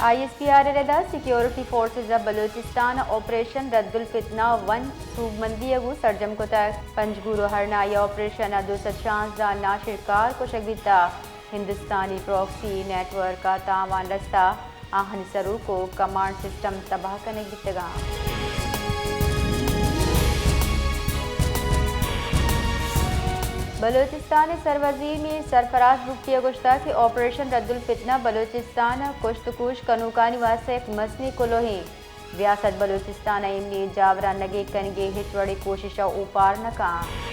I S P R ءِ ردا security forces ءَ بلوچستان ءَ آپریشن ردالفتنہ ون سوبمندی ءَ گوں سرجم کتگ۔ پنجگور ءُ ہرنائی ءِ آپریشن ءَ دو سد شانزدہ ناشرکار کشگ بیتگ۔ ہندوستانی پراکسی نیٹ ورک ءَ تاوان رستہ، آہانی سروک ءُ کمانڈ سسٹم تباہ کنگ بیتگاں۔ بلوچستان ءِ سروزیر میر سرفراز بگٹی ءَ گوشتگ کہ آپریشن ردالفتنہ بلوچستان ءَ کشت ءُ کوش کنوکانی واستہ یک مزنیں کلوہے۔ ریاست بلوچستان ءَ ایمنی جاور ءَ نگیگ کنگ ءِ ہچ وڑیں کوشش ءَ اوپار نہ کنت۔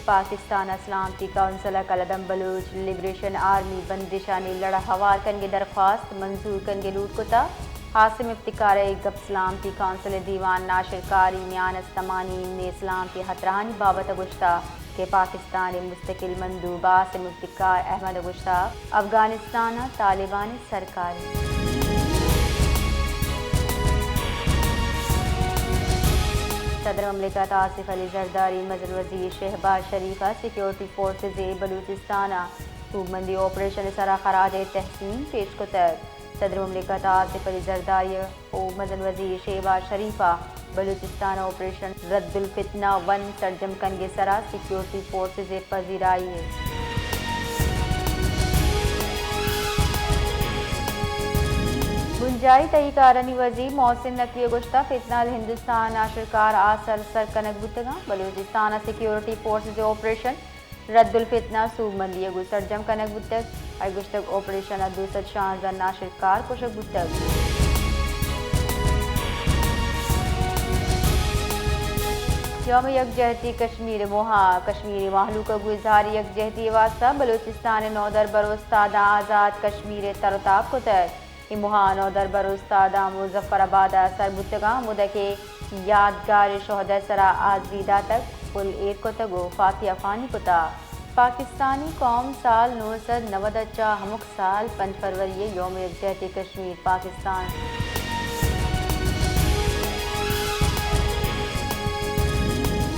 پاکستان ءَ سلامتی کونسل ءَ کلدم بلوچ لبریشن آرمی بندشانی لڑ ءَ ہوار کنگ ءِ درخواست منظور کنگ ءِ لوٹ کتگ۔ عاصم افتخار ءَ اے گپ سلامتی کونسل ءِ دیوان ءِ ناشرکاری میان استمانی ایمنی سلامتی ءِ ہترہانی بابت ءَ گوشتگ کہ پاکستان ءِ مستقل مندوب عاصم افتخار احمد ءَ گوشتگ، افغانستان ءَ طالبان ءِ سرکار۔ صدر مملکت آصف علی زرداری ءَ مزن وزیر شہباز شریف ءَ سیکیورٹی فورسز ءِ بلوچستان ءَ سوبمندی آپریشن ءِ سرا خراج تحسین پیش کتگ۔ صدر مملکت آصف علی زرداری ءُ مزن وزیر شہباز شریف ءَ بلوچستان ءَ آپریشن ردالفتنہ ون سرجم کنگ ءِ سرا سیکیورٹی فورسز ءِ پذیرائی ءِ بنجاہی تہی کارانی وزیر محسن نقوی ءَ گوشتگ، فتنہ الہندوستان ءِ ناشرکار آسر سر کنگ بوتگ اَنت۔ بلوچستان ءَ سیکیورٹی فورسز ءِ آپریشن ردالفتنہ سوبمندی ءَ گوں سرجم کنگ بوتگ۔ آئی ءَ گوشتگ، آپریشن ءَ دو سد شانزدہ ناشرکار کشگ بوتگ۔ یوم یکجہتی کشمیر ءِ موہ ءَ کشمیری مہلوک ءَ گوں اظہار یکجہتی ءِ واستہ بلوچستان ءِ نودربر استاداں آزاد کشمیر ءِ تر ءُ تاب کتگ۔ اے موہ ءَ نودربر استاداں مظفر آباد ءَ سر بوتگ اَنت، ہمودا کہ یادگار شہداء ءِ سرا حاضری داتگ، پل ایر کتگ ءُ فاتحہ خوانی کتگ۔ پاکستانی قوم سال نو سد نود ءَ چہ ہمک سال پنچ فروری ءَ یوم یکجہتی کشمیر پاکستان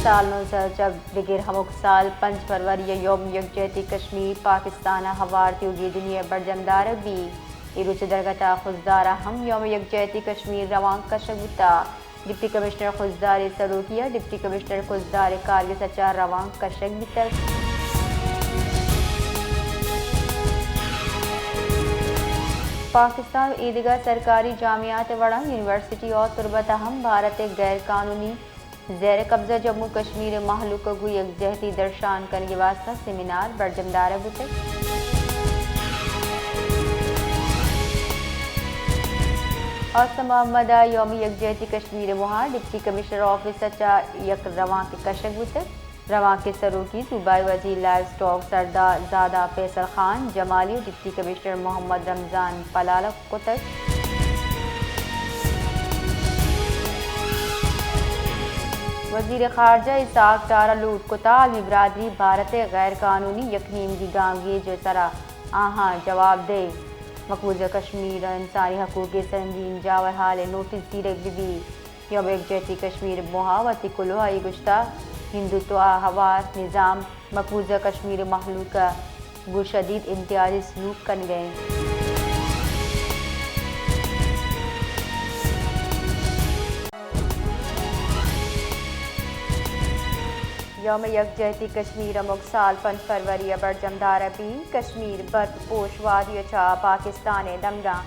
سال نو سد ءَ چہ بگر ہمک سال پنچ فروری ءَ یوم یکجہتی کشمیر پاکستان ءَ ہوار دیوگی دنیا ءَ برجم دارگ بیت۔ اے روچ ءِ درگت ءَ خضدار ءَ ہم یوم یکجہتی کشمیر روانک کشگ بوتگ۔ ڈپٹی کمشنر خضدار ءِ سروکی ءَ ڈپٹی کمشنر خضدار ءِ کارگس ءَ چہ روانک کشگ بیتگ۔ پاکستان ءُ ایدگہ سرکاری جامعات ءِ وڑا یونیورسٹی ءُ تربت ءَ ہم بھارت ءِ غیر قانونی زیر قبضہ جموں کشمیر ءِ مہلوک ءَ گوں یکجہتی درشان کنگ ءِ واستہ سیمینار برجم دارگ بوتگ۔ حسن محمد ءَ یوم یکجہتی کشمیر ءِ موہ ءَ ڈپٹی کمشنر آفس ءَ چہ یک روانکے کشگ بوتگ۔ روانک ءِ سروکی صوبائی وزیر لائیو اسٹاک سردار زادہ فیصل خان جمالی ءُ ڈپٹی کمشنر محمد رمضان پلال ءَ کتگ۔ وزیر خارجہ اسحاق ڈار ءَ لوٹ کتگ عالمی برادری بھارت ءِ غیر قانونی یک نیمگی گامگیج ءِ سرا آہاں جواب دئیگ، مقبوضہ کشمیر ءَ انسانی حقوق ءِ سنگین جاور حال ءِ نوٹس زیرگ بہ بیت۔ یوم یکجہتی کشمیر ءِ موہ ءَ وتی کلوہ ءَ اے گوشتگ، ہندوتوا ءَ ہوار نظام مقبوضہ کشمیر ءِ مہلوک ءَ گوں شدید امتیازی سلوک کنگ ءَ اِنت۔ یوم یکجہتی کشمیر ہمک سال پنچ فروری ءَ برجم دارگ بیت۔ کشمیر برف پوش وادی ءَ چہ پاکستان ءِ دمگاں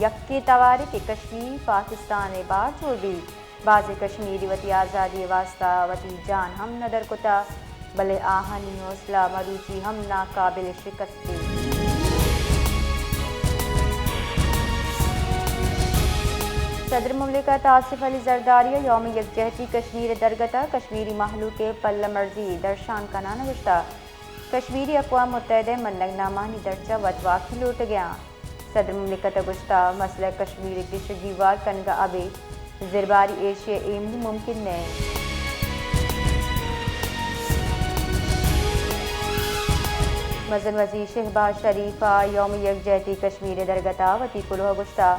یکیں توارے کہ کشمیر پاکستان ءِ بہر جوڑ بیت۔ بازیں کشمیری وتی آزادی ءِ واستہ وتی جان ہم ندر کتگ، بلے آہانی حوصلہ مروچی ہم ناقابل شکست اِنت۔ صدر مملکت آصف علی زرداری ءَ یوم یکجہتی کشمیر ءِ درگت ءَ کشمیری مہلوک ءِ پلہ مرزی درشان کنان ءَ گوشتگ، کشمیری اقوام متحدہ ءِ منگ نامانی درچ ءَ وتواکی لوٹگ ءَ اَنت۔ صدر مملکت ءَ گوشتگ، مسئلہ کشمیر ءِ گیش ءُ گیوار کنگ ءَ ابید زرباری ایشی ءِ ایمنی ممکن نہ اِنت۔ مزن وزیر شہباز شریف ءَ یوم یکجہتی کشمیر ءِ درگت ءَ وتی کلوہ ءَ گوشتگ،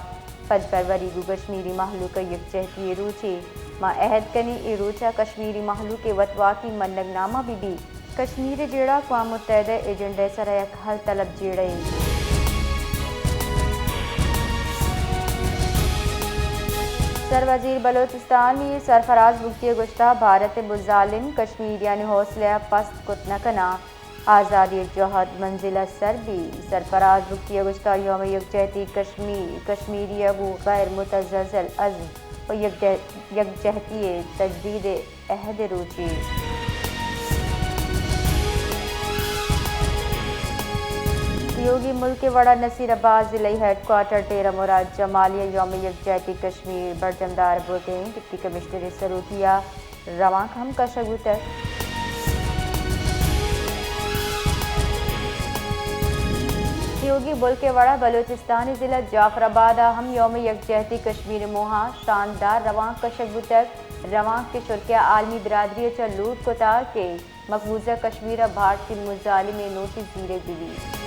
پنچ فروری گوں کشمیری مہلوک ءِ یکجہتی ءِ روچے، ما عہد کنیں اے روچ ءَ کشمیری مہلوک ءِ وتواکی منگ نامہ بہ بیت۔ کشمیر ءِ جیڑہ اقوام متحدہ ءِ ایجنڈا ءِ سرا یک حل طلب جیڑہ ایں۔ سر وزیر بلوچستان میر سرفراز بگٹی ءَ گوشتہ، بھارت ءِ مظالم کشمیریانی حوصلہ ءَ پست کت نہ کناں، آزادی ءِ جہد منزل ءَ سر بی۔ سرفراز بگٹی ءَ گوشتہ، یوم یکجہتی کشمیر، کشمیری ءِ گوں غیر متزلزل عزم ءُ یک، یکجہتی ءِ تجدید ءِ عہد ءِ روچے۔ سہیوگی ملک ءِ وڑا نصیر آباد ضلعی ہیڈ کوارٹر ٹیرہ مراد جمالی ءَ یوم یکجہتی کشمیر برجم دار بوتگ ایں۔ ڈپٹی کمشنر ءِ سروکی ءَ روانک ہم کشگ بوتگ۔ سہیوگی ملک ءِ وڑا بلوچستان ءِ ضلع جعفر آباد ءَ ہم یوم یکجہتی کشمیر ءِ موہ ءَ شاندار روانک کشگ بوتگ۔ روانک کہ شرکیہ عالمی برادری ءَ چہ لوٹ کتگ کہ مقبوضہ کشمیر ءَ بھارتی مظالمیں نوٹس زیرگ بہ بیت۔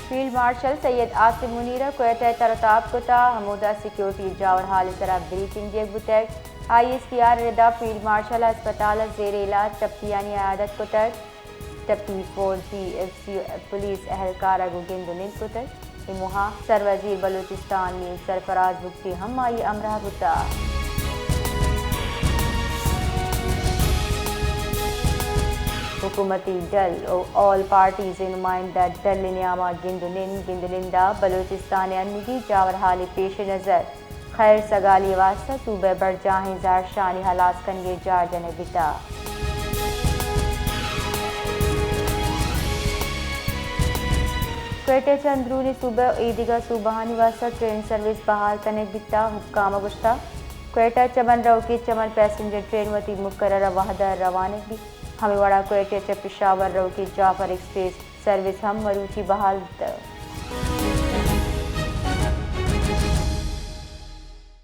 فیلڈ مارشل سید عاصم منیر ءَ کوئٹہ ءَ تر ءُ تاب کتگ، ہمودا سیکورٹی جاور ہال ءِ سرا بریفنگ دیگ بوتگ۔ آئی ایس پی آر ءِ ردا فیلڈ مارشل ءَ ہسپتال ءَ زیر علاج ٹپیانی عیادت کتگ۔ ٹپی فوج، بی ایف سی ءُ پولیس اہلکار ءَ گوں گند ءُ نند کتگ۔ اے موہ ءَ سر وزیر بلوچستان میر سرفراز بگٹی ہم آئی ءِ ہمراہ بوتگ۔ حکومتی ڈل ءُ آل پارٹیز ءِ نمائندہ ڈل ءِ نیام ءَ گند ءُ نند، گند ءُ نند ءَ بلوچستان ءِ انوگی جاور ہال ءِ پیش نظر خیر سگالی ءِ واستہ صوبہ ءِ برجاہیں زہرشانی ہلاس کنگ ءِ جار جنگ بیتگ۔ کوئٹہ چہ اندرونی صوبہ ءُ ایدگہ صوبہانی واستہ ٹرین سروس بحال کنگ بیتگ۔ حکام ءَ گوشتگ، کوئٹہ چمن روکی چمن پیسنجر ٹرین وتی مقررہ وہد ءَ روانگ بیت۔ ہمے وڑا کوئٹہ چہ پشاور روکی جعفر ایکسپریس سروس ہم مروچی بحال بیتگ۔